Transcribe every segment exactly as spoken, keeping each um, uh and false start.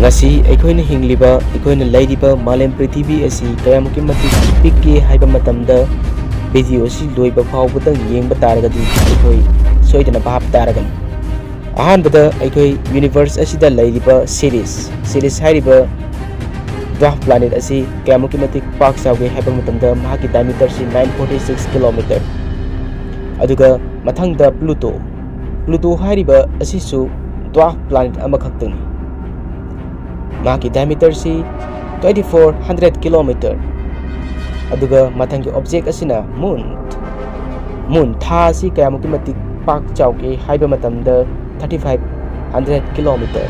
ꯉꯁꯤ ꯑꯩꯈꯣꯏꯅ ꯍꯤꯡꯂꯤꯕ, ꯑꯩꯈꯣꯏꯅ ꯂꯩꯔꯤꯕ ꯃꯥꯂꯦꯝ ꯄ꯭ꯔꯤꯊꯤꯕꯤ ꯑꯁꯤ ꯀꯌꯥꯃꯨꯛꯀꯤ ꯃꯇꯤꯛ ꯄꯤꯛꯀꯦ ꯍꯥꯏꯕ ꯃꯇꯝꯗ, ꯚꯤꯗꯤꯑꯣ ꯑꯁꯤ ꯂꯣꯏꯕ ꯐꯥꯎꯕꯗꯪ ꯌꯦꯡꯕ ꯇꯥꯔꯒꯗꯤ ꯑꯩꯈꯣꯏ ꯁꯣꯏꯗꯅ ꯚꯥꯞ ꯇꯥꯔꯒꯅꯤ꯫ ꯑꯍꯥꯟꯕꯗ ꯑꯩꯈꯣꯏ ꯌꯨꯅꯤꯚꯔꯁ ꯑꯁꯤꯗ ꯂꯩꯔꯤꯕ ꯁꯤꯔꯤꯁ, ꯁꯤꯔꯤꯁ ꯍꯥꯏꯔꯤꯕ ꯗ꯭ꯋꯥꯔꯐ ꯄ꯭ꯂꯥꯅꯦꯠ ꯑꯁꯤ ꯀꯌꯥꯃꯨꯛꯀꯤ ꯃꯇꯤꯛ ꯄꯥꯛ ꯆꯥꯎꯒꯦ ꯍꯥꯏꯕ ꯃꯇꯝꯗ, ꯃꯍꯥꯛꯀꯤ ꯗꯥꯏꯃꯤꯇꯔꯁꯤ nine forty six kilometer꯫ ꯑꯗꯨꯒ ꯃꯊꯪꯗ ꯄ꯭ꯂꯨꯇꯣ꯫ ꯄ꯭ꯂꯨꯇꯣ ꯍꯥꯏꯔꯤꯕ ꯑꯁꯤꯁꯨ ꯗ꯭ꯋꯥꯔꯐ ꯄ꯭ꯂꯥꯅꯦꯠ ꯑꯃꯈꯛꯇꯅꯤ꯫ ꯃꯍꯥꯛꯀꯤ ꯗꯥꯏꯃꯤꯇꯔꯁꯤ twenty four hundred kilometer꯫ ꯑꯗꯨꯒ ꯃꯊꯪꯒꯤ ꯑꯣꯕꯖꯦꯛ ꯑꯁꯤꯅ ꯃꯨꯟ꯫ ꯃꯨꯟ, ꯊꯥ ꯑꯁꯤ ꯀꯌꯥꯃꯨꯛꯀꯤ ꯃꯇꯤꯛ ꯄꯥꯛ ꯆꯥꯎꯒꯦ ꯍꯥꯏꯕ ꯃꯇꯝꯗ, thirty five hundred kilometer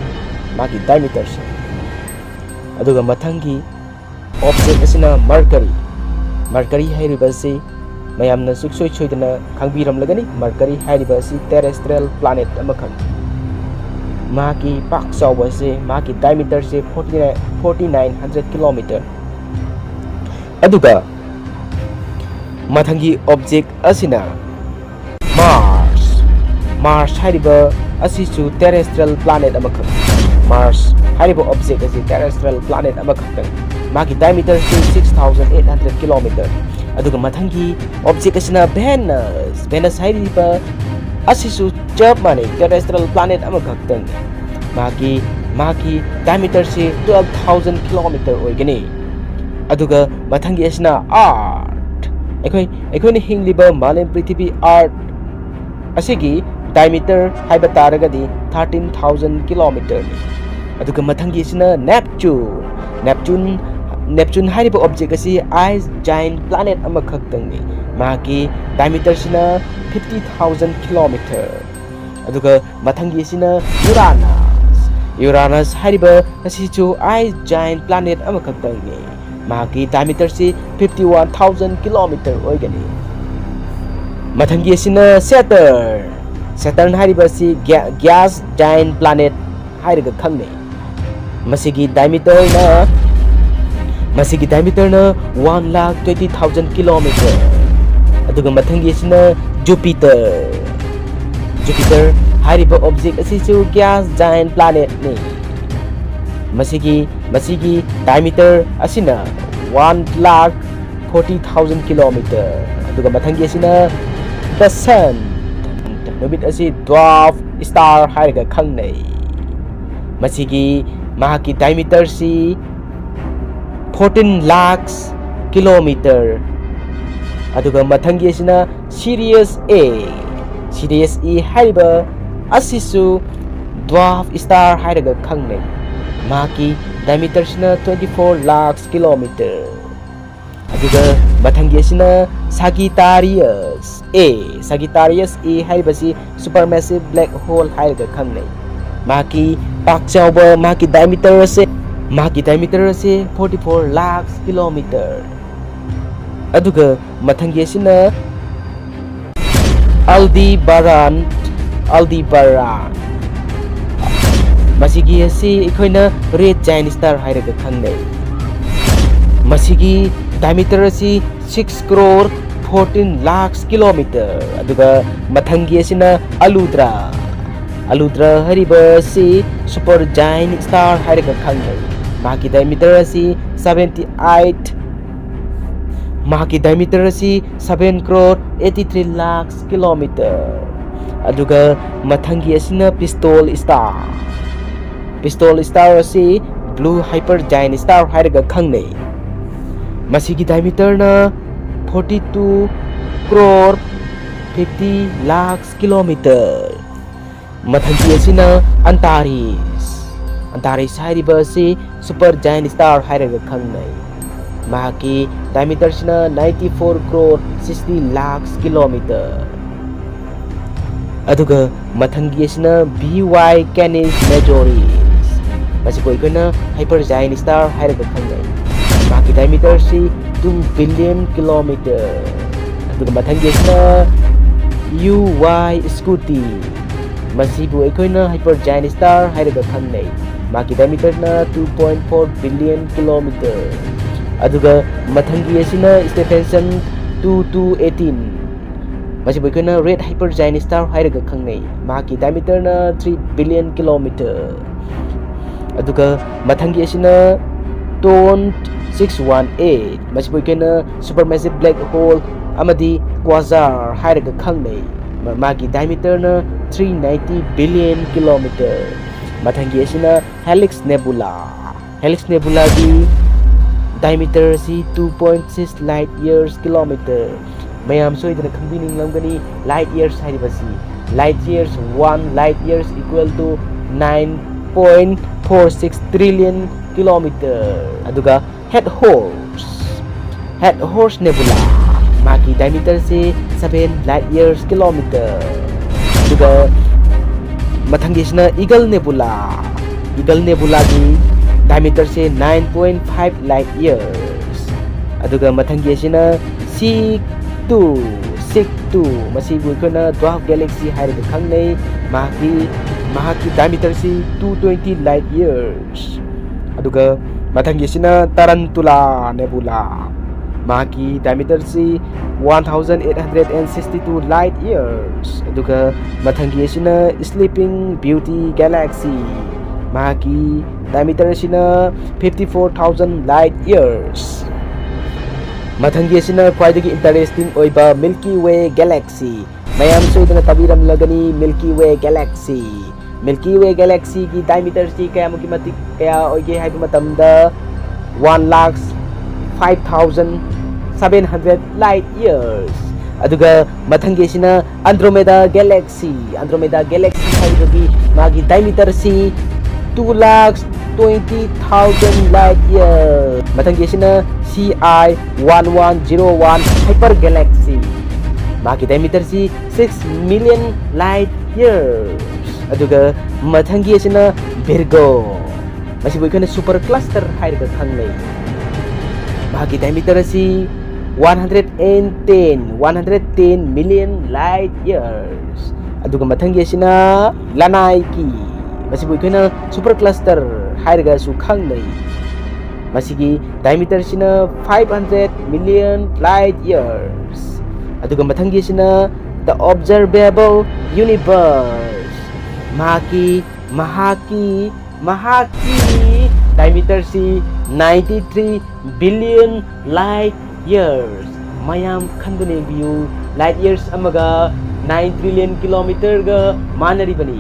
ꯃꯥꯒꯤ ꯗꯥꯏꯃꯤꯇꯔꯁꯤ꯫ ꯑꯗꯨꯒ ꯃꯊꯪꯒꯤ ꯑꯣꯕꯖꯦꯛ ꯑꯁꯤꯅ ꯃꯔꯀꯔꯤ꯫ ꯃꯔꯀꯔꯤ ꯍꯥꯏꯔꯤꯕ ꯑꯁꯤ ꯃꯌꯥꯝꯅ ꯁꯨꯡꯁꯣꯏ ꯁꯣꯏꯗꯅ ꯈꯪꯕꯤꯔꯝꯂꯒꯅꯤ꯫ ꯃꯔꯀꯔꯤ ꯍꯥꯏꯔꯤꯕ ꯑꯁꯤ terrestrial planet ꯑꯃꯈꯛꯅꯤ꯫ ꯃꯍꯥꯛꯀꯤ ꯄꯥꯛ ꯆꯥꯎꯕ ꯑꯁꯤ, ꯃꯍꯥꯛꯀꯤ ꯗꯥꯏꯃꯤꯇꯔꯁꯤ forty nine, forty nine hundred kilometer꯫ ꯑꯗꯨꯒ ꯃꯊꯪꯒꯤ ꯑꯣꯕꯖꯦꯛ ꯑꯁꯤꯅ ꯃꯥꯔꯁ꯫ ꯃꯥꯔꯁ ꯍꯥꯏꯔꯤꯕ ꯑꯁꯤꯁꯨ terrestrial planet ꯑꯃꯈꯛ꯫ ꯃꯥꯔꯁ ꯍꯥꯏꯔꯤꯕ ꯑꯣꯕꯖꯦꯛ ꯑꯁꯤ terrestrial planet ꯑꯃꯈꯛꯇꯅꯤ꯫ ꯃꯥꯒꯤ ꯗꯥꯏꯃꯤꯇꯔꯁꯤ six thousand eight hundred kilometer꯫ ꯑꯗꯨꯒ ꯃꯊꯪꯒꯤ ꯑꯣꯕꯖꯦꯛ ꯑꯁꯤꯅ ꯚꯦꯅꯁ꯫ ꯚꯦꯅꯁ ꯍꯥꯏꯔꯤꯕ ꯑꯁꯤꯁꯨ ꯆꯞ ꯃꯥꯟꯅꯩ, terrestrial planet ꯑꯃꯈꯛꯇꯅꯤ꯫ ꯃꯥꯒꯤ, ꯃꯥꯒꯤ ꯗꯥꯏꯃꯤꯇꯔꯁꯤ twelve thousand kilometer ꯑꯣꯏꯒꯅꯤ꯫ ꯑꯗꯨꯒ ꯃꯊꯪꯒꯤ ꯑꯁꯤꯅ ꯑꯥꯔꯊ꯫ ꯑꯩꯈꯣꯏ, ꯑꯩꯈꯣꯏꯅ ꯍꯤꯡꯂꯤꯕ ꯃꯥꯂꯦꯝ ꯄ꯭ꯔꯤꯊꯤꯕꯤ ꯑꯥꯔꯊ ꯑꯁꯤꯒꯤ ꯗꯥꯏꯃꯤꯇꯔ ꯍꯥꯏꯕ ꯇꯥꯔꯒꯗꯤ thirteen thousand kilometerꯅꯤ꯫ ꯑꯗꯨꯒ ꯃꯊꯪꯒꯤ ꯑꯁꯤꯅ ꯅꯦꯞꯆꯨꯟ꯫ ꯅꯦꯞꯆꯨꯟ, ꯅꯦꯞꯆꯨꯟ ꯍꯥꯏꯔꯤꯕ ꯑꯣꯕꯖꯦꯛ ꯑꯁꯤ ice giant planet ꯑꯃꯈꯛꯇꯪꯅꯤ꯫ ꯃꯍꯥꯛꯀꯤ ꯗꯥꯏꯃꯤꯇꯔꯁꯤꯅ fifty thousand kilometer꯫ ꯑꯗꯨꯒ ꯃꯊꯪꯒꯤ ꯑꯁꯤꯅ ꯌꯨꯔꯥꯅꯁ꯫ ꯌꯨꯔꯥꯅꯁ ꯍꯥꯏꯔꯤꯕ ꯑꯁꯤꯁꯨ ice giant planet ꯑꯃꯈꯛꯇꯪꯅꯤ꯫ ꯃꯍꯥꯛꯀꯤ ꯗꯥꯏꯃꯤꯇꯔꯁꯤ fifty one thousand kilometer ꯑꯣꯏꯒꯅꯤ꯫ ꯃꯊꯪꯒꯤ ꯑꯁꯤꯅ ꯁꯦꯇꯔꯟ꯫ ꯁꯦꯇꯔꯟ ꯍꯥꯏꯔꯤꯕ ꯑꯁꯤ ꯒ꯭ꯌꯥ-, ꯒ꯭ꯌꯥꯁ ꯖꯥꯏꯟ ꯄ꯭ꯂꯥꯅꯦꯠ ꯍꯥꯏꯔꯒ ꯈꯪꯅꯩ꯫ ꯃꯁꯤꯒꯤ ꯗꯥꯏꯃꯤꯇꯔꯅ, ꯃꯁꯤꯒꯤ ꯗꯥꯏꯃꯤꯇꯔꯅ one lakh twenty thousand kilometer꯫ ꯑꯗꯨꯒ ꯃꯊꯪꯒꯤ ꯑꯁꯤꯅ ꯖꯨꯄꯤꯇꯔ꯫ ꯖꯨꯄꯤꯇꯔ ꯍꯥꯏꯔꯤꯕ ꯑꯣꯕꯖꯦꯛ ꯑꯁꯤꯁꯨ ꯒ꯭ꯌꯥꯁ ꯖꯥꯏꯟ ꯄ꯭ꯂꯥꯅꯦꯠꯅꯤ꯫ ꯃꯁꯤꯒꯤ ꯃꯁꯤꯒꯤ diameter ꯑꯁꯤꯅ one lakh forty thousand kilometer꯫ ꯑꯗꯨꯒ ꯃꯊꯪꯒꯤ ꯑꯁꯤꯅ the sun, ꯅꯨꯃꯤꯠ ꯑꯁꯤ dwarf star ꯍꯥꯏꯔꯒ ꯈꯪꯅꯩ꯫ ꯃꯁꯤꯒꯤ ꯃꯍꯥꯛꯀꯤ diameterꯁꯤ fourteen lakhs kilometer꯫ ꯑꯗꯨꯒ ꯃꯊꯪꯒꯤ ꯑꯁꯤꯅ Sirius A꯫ Sirius A ꯍꯥꯏꯔꯤꯕ ꯑꯁꯤꯁꯨ dwarf star ꯍꯥꯏꯔꯒ ꯈꯪꯅꯩ꯫ ꯃꯍꯥꯛꯀꯤ diameterꯁꯤꯅ twenty four lakhs kilometer꯫ ꯑꯗꯨꯒ ꯃꯊꯪꯒꯤ ꯑꯁꯤꯅ Sagittarius A꯫ Sagittarius A ꯍꯥꯏꯔꯤꯕꯁꯤ supermassive black hole ꯍꯥꯏꯔꯒ ꯈꯪꯅꯩ꯫ ꯃꯍꯥꯛꯀꯤ ꯄꯥꯛ ꯆꯥꯎꯕ, ꯃꯍꯥꯛꯀꯤ diameter ꯑꯁꯦ ꯃꯍꯥꯛꯀꯤ diameter ꯑꯁꯦ forty four lakhs kilometer꯫ ꯑꯗꯨꯒ ꯃꯊꯪꯒꯤ ꯑꯁꯤꯅ Aldebaran꯫ Aldebaran꯫ ꯃꯁꯤꯒꯤ ꯑꯁꯤ ꯑꯩꯈꯣꯏꯅ red giant star ꯍꯥꯏꯔꯒ ꯈꯪꯅꯩ꯫ ꯃꯁꯤꯒꯤ diameter ꯑꯁꯤ six crore fourteen lakhs kilometer꯫ ꯑꯗꯨꯒ ꯃꯊꯪꯒꯤ ꯑꯁꯤꯅ Aludra꯫ Aludra ꯍꯥꯏꯔꯤꯕ ꯑꯁꯤ super giant star ꯍꯥꯏꯔꯒ ꯈꯪꯅꯩ꯫ ꯃꯍꯥꯛꯀꯤ diameter ꯑꯁꯤ seventy eight ꯃꯍꯥꯛꯀꯤ diameter ꯑꯁꯤ seven crore eighty three lakhs kilometer꯫ ꯑꯗꯨꯒ ꯃꯊꯪꯒꯤ ꯑꯁꯤꯅ Pistol Star꯫ Pistol Star ꯑꯁꯤ blue hyper giant star ꯍꯥꯏꯔꯒ ꯈꯪꯅꯩ꯫ ꯃꯁꯤꯒꯤ diameterꯅ forty two crore fifty lakhs kilometer꯫ ꯃꯊꯪꯒꯤ ꯑꯁꯤꯅ Antares꯫ Antares ꯍꯥꯏꯔꯤꯕ ꯑꯁꯤ super giant star ꯍꯥꯏꯔꯒ ꯈꯪꯅꯩ꯫ ꯃꯍꯥꯛꯀꯤ diameterꯁꯤꯅ ninety four crore sixty lakhs kilometer꯫ ꯑꯗꯨꯒ ꯃꯊꯪꯒꯤ ꯑꯁꯤꯅ B Y Canis Majoris꯫ ꯃꯁꯤꯕꯨ ꯑꯩꯈꯣꯏꯅ hyper giant star ꯍꯥꯏꯔꯒ ꯈꯪꯅꯩ꯫ ꯃꯍꯥꯛꯀꯤ diameterꯁꯤ two billion kilometer꯫ ꯑꯗꯨꯒ ꯃꯊꯪꯒꯤ ꯑꯁꯤꯅ U Y Scuti꯫ ꯃꯁꯤꯕꯨ ꯑꯩꯈꯣꯏꯅ hyper giant star ꯍꯥꯏꯔꯒ ꯈꯪꯅꯩ꯫ ꯃꯍꯥꯛꯀꯤ diameterꯅ two point four billion kilometer꯫ ꯑꯗꯨꯒ ꯃꯊꯪꯒꯤ ꯑꯁꯤꯅ Stephenson two two eighteen꯫ ꯃꯁꯤꯕꯨ ꯑꯩꯈꯣꯏꯅ red hyper giant star ꯍꯥꯏꯔꯒ ꯈꯪꯅꯩ꯫ ꯃꯍꯥꯛꯀꯤ diameterꯅ three billion kilometer꯫ ꯑꯗꯨꯒ ꯃꯊꯪꯒꯤ ꯑꯁꯤꯅ Tone six one eight, ꯃꯁꯤꯕꯨ ꯑꯩꯈꯣꯏꯅ supermassive black hole ꯑꯃꯗꯤ quasar ꯍꯥꯏꯔꯒ ꯈꯪꯅꯩ꯫ ꯃꯥꯒꯤ diameterꯅ three ninety billion kilometer꯫ ꯃꯊꯪꯒꯤ ꯑꯁꯤꯅ Helix Nebula꯫ Helix Nebulaꯒꯤ diameter ꯑꯁꯤ two point six light years kilometer꯫ ꯃꯌꯥꯝ ꯁꯣꯏꯗꯅ ꯈꯪꯕꯤꯅꯤꯡꯂꯝꯒꯅꯤ, light years ꯍꯥꯏꯔꯤꯕꯁꯤ, light years, one light years equal to nine point four six trillion kilometer꯫ ꯑꯗꯨꯒ Head Horse, Head Horse Nebula, ꯃꯥꯒꯤ diameterꯁꯤ seven light years kilometer꯫ ꯑꯗꯨꯒ ꯃꯊꯪꯒꯤꯁꯤꯅ Eagle Nebula꯫ Eagle Nebulaꯒꯤ diameterꯁꯦ nine point five light years꯫ ꯑꯗꯨꯒ ꯃꯊꯪꯒꯤ ꯑꯁꯤꯅ C two, C two, ꯃꯁꯤꯕꯨ ꯑꯩꯈꯣꯏꯅ Dwarf Galaxy ꯍꯥꯏꯔꯒ ꯈꯪꯅꯩ꯫ ꯃꯍꯥꯛꯀꯤ, ꯃꯍꯥꯛꯀꯤ diameterꯁꯤ two twenty light years꯫ ꯑꯗꯨꯒ ꯃꯊꯪꯒꯤ ꯑꯁꯤꯅ Tarantula Nebula꯫ ꯃꯍꯥꯛꯀꯤ diameterꯁꯤ one thousand eight hundred and sixty two light years꯫ ꯑꯗꯨꯒ ꯃꯊꯪꯒꯤ ꯑꯁꯤꯅ Sleeping Beauty Galaxy꯫ ꯃꯍꯥꯛꯀꯤ diameter ꯑꯁꯤꯅ fifty four thousand light years꯫ ꯃꯊꯪꯒꯤ ꯑꯁꯤꯅ ꯈ꯭ꯋꯥꯏꯗꯒꯤ interesting ꯑꯣꯏꯕ Milky Way Galaxy꯫ ꯃꯌꯥꯝ ꯁꯣꯏꯗꯅ ꯇꯥꯕꯤꯔꯝꯂꯒꯅꯤ Milky Way Galaxy꯫ Milky Way Galaxyꯒꯤ diameterꯁꯤ ꯀꯌꯥꯃꯨꯛꯀꯤ ꯃꯇꯤꯛ, ꯀꯌꯥ ꯑꯣꯏꯒꯦ ꯍꯥꯏꯕ ꯃꯇꯝꯗ, one lakh five thousand seven hundred light years꯫ ꯑꯗꯨꯒ ꯃꯊꯪꯒꯤ ꯑꯁꯤꯅ Andromeda Galaxy꯫ Andromeda Galaxy ꯍꯥꯏꯕꯒꯤ ꯃꯥꯒꯤ diameterꯁꯤ two lakh twenty thousand light year꯫ ꯃꯊꯪꯒꯤ ꯑꯁꯤꯅ C I one one zero one Hyper Galaxy꯫ ꯃꯥꯒꯤ diameterꯁꯤ six million light years꯫ ꯑꯗꯨꯒ ꯃꯊꯪꯒꯤ ꯑꯁꯤꯅ Virgo꯫ ꯃꯁꯤꯕꯨ ꯑꯩꯈꯣꯏꯅ super cluster ꯍꯥꯏꯔꯒ ꯈꯪꯅꯩ꯫ ꯃꯍꯥꯛꯀꯤ diameter ꯑꯁꯤ one hundred and ten, one hundred ten million light years꯫ ꯑꯗꯨꯒ ꯃꯊꯪꯒꯤ ꯑꯁꯤꯅ Lanaiki꯫ ꯃꯁꯤꯕꯨ ꯑꯩꯈꯣꯏꯅ super cluster ꯍꯥꯏꯔꯒꯁꯨ ꯈꯪꯅꯩ꯫ ꯃꯁꯤꯒꯤ diameterꯁꯤꯅ five hundred million light years꯫ ꯑꯗꯨꯒ ꯃꯊꯪꯒꯤꯁꯤꯅ The Observable Universe꯫ ꯃꯍꯥꯛꯀꯤ, ꯃꯍꯥꯛꯀꯤ ꯃꯍꯥꯛꯀꯤ diameterꯁꯤ ninety three billion light years꯫ ꯃꯌꯥꯝ ꯈꯟꯗꯨꯅ ꯌꯦꯡꯕꯤꯌꯨ, light years ꯑꯃꯒ nine trillion kilometerꯒ ꯃꯥꯟꯅꯔꯤꯕꯅꯤ꯫